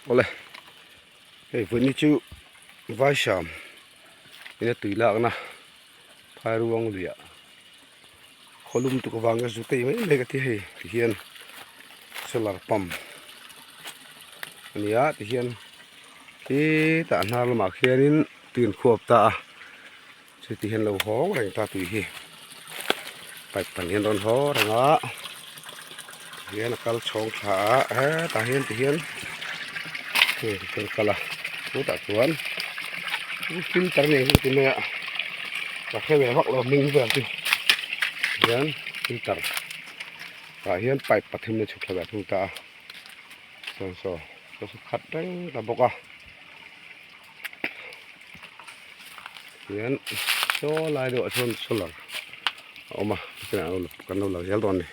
Awle hei vawiin chu vaisham ina tui lakna phairuang luiah khawlum tuk avanga zu tei mai mai ka ti hei tihian solar pump a ni a tihian khitah hnar lamah khianin tui an khuap ta a. Chuti hian lo hawng reng ta tui hi pipe pan hian rawn haw reng a tihian a kal chhawng thla a hetah hian tihian hei tihian a kal a chutah chuan filter nei hi ti mai a ka hre ve vak lo hming vel chu tihian filter tah hian pipe pathum a chhuk thla ve thung ta a sawn saw saw khat reng ta bawk a. Hian saw lai deuhah chuan solar a awm a kan lo la zel dawn a ni.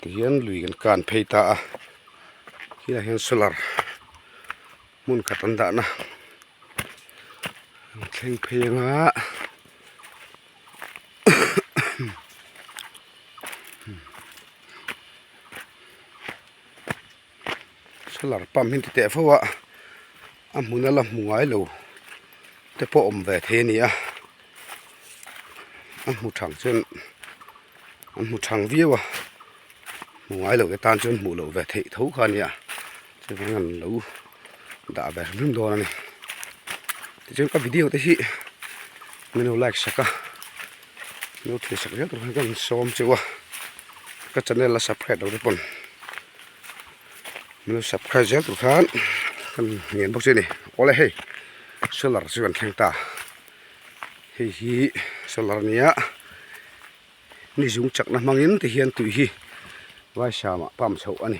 Tihian lui kan kan phei ta a khilaiah hian solar hmun khat an dahna an thleng phei anga solar pump hi an ti teh fo a a hmun a la hmu ngai lo te pawh awm ve thei a ni a a hmu thang chuan an hmu thang viau a hmu ngai lo te tan chuan hmuh loh ve theih tho kha a nia chuvang an lo dah ve hrim hrim dawn a ni tichuan ka video te hi min lo like sak a min lo thlir sak zel tur khan ka insawm cheu a ka channel a subscribe lo te pawn min lo subscribe zel tur khan ka ngen bawk che a ni awle hei solar chu kan thleng ta hei hi solar a nia. Ni zung chakna hmangin ti hian tui hi vaisam ah pump chhoh a ni.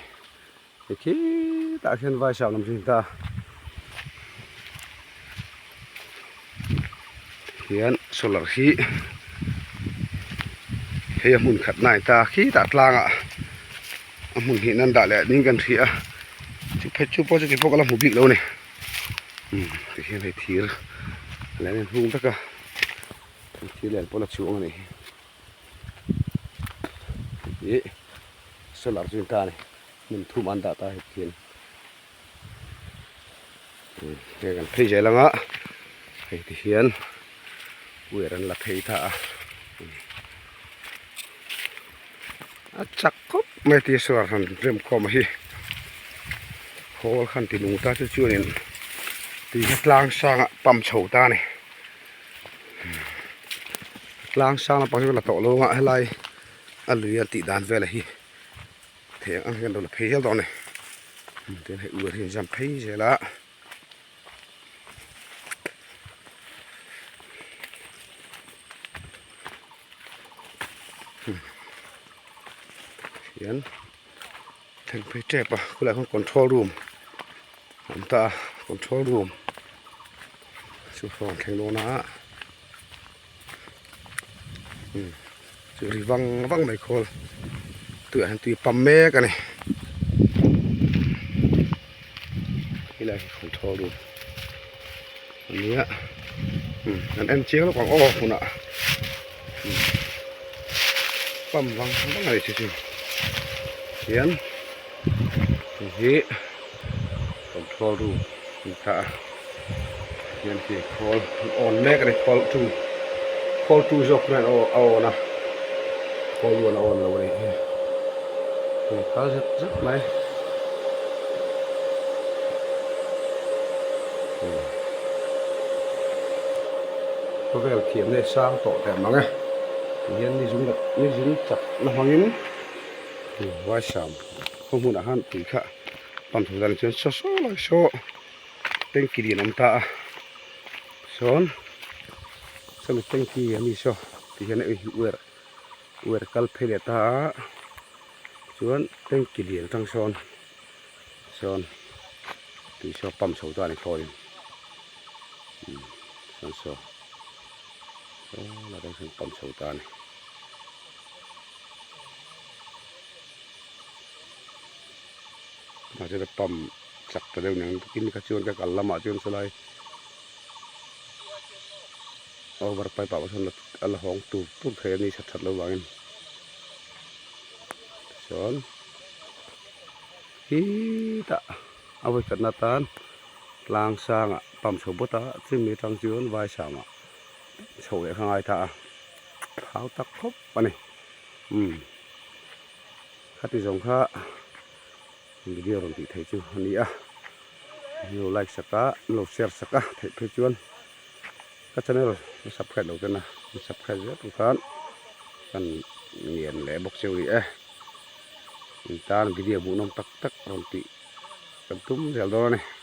Hei khitah khian vaisam lam chu a ni ta a. Hian solar hi hei a hmun khat na a ni ta a khitah tlangah a hmun hnih nan dah leh ding kan hria a chu phei chu pawh chuti pawh ka la hmu bik lo a ni. Umm tihian hei thir a lo inhung vek a. Thil lian pawh la chhuang a nih hi ih solar chu ta a ni hmun thum an dah ta hei khian hei kan phei zel anga hei ti hian wire an la phei ta a a chak khawp mai tia solar han rem khawm a hi khawl khan ti nung ta chu chuanin tui kha tlang sangah pump chho ta a ni. Tlang sang lampang hi la tawh lo anga helai a lui a tih dan vel hi thei ang hian lo la phei hial dawn a ni tin hei ur hi an zam phei zel a hian thleng phei tep a khulaiah khuan control room a awm ta a control room chu hrawn thleng dawn a umm chu ri vang vang mai khawl tuiah hian tui a pam mek a ni helai hi control room a nia umm an en chiang lawk ang aw hmunah umm pam vang vang a ni chu chu hian hei hi control room a ni ta a hian khi khawl an on mek a ni khawl tu khawl tu zawk hian a on a khawl luan a on lo a nih hi hei kal zet zet mai. Khawvel thiamna hi sang tawh teh mang e tihian ni zung ni zung chak na hmangin vaisam khaw hmunah khan tui kha pump chho dan chuan saw saw lai saw tanky lian a awm ta a sawn sawmi tanky ami saw tihian a uar uar kal phei leh ta a chuan tanky lian atang sawn sawn tui saw pump chho ta a ni thlawhin umm sawn saw saw lai atang sawn pump chho ta a ni. Mahse ka pump chak ta deuh nen tin kha chuan ka kal lamah chuan sawlai. Over pipe ah pawh sawn a la hawng tur tur thei a ni that that loh vangin tichuan khitah a vawi khatna atan tlang sangah pump chho bawt a chumi atang chuan vai samah chho leh kha a ngai ta a thau tak khawp a ni umm khati zawng kha video rawn tih theih chu a ni a lo like sak a lo share sak a theih phei chuan. Ka channel ka subscribe lo ten a in subscribe zel tur khan kan ngen leh bawk cheu ni e in tan video hmuh nawm tak tak rawn tih kan tum zel dawn a ni.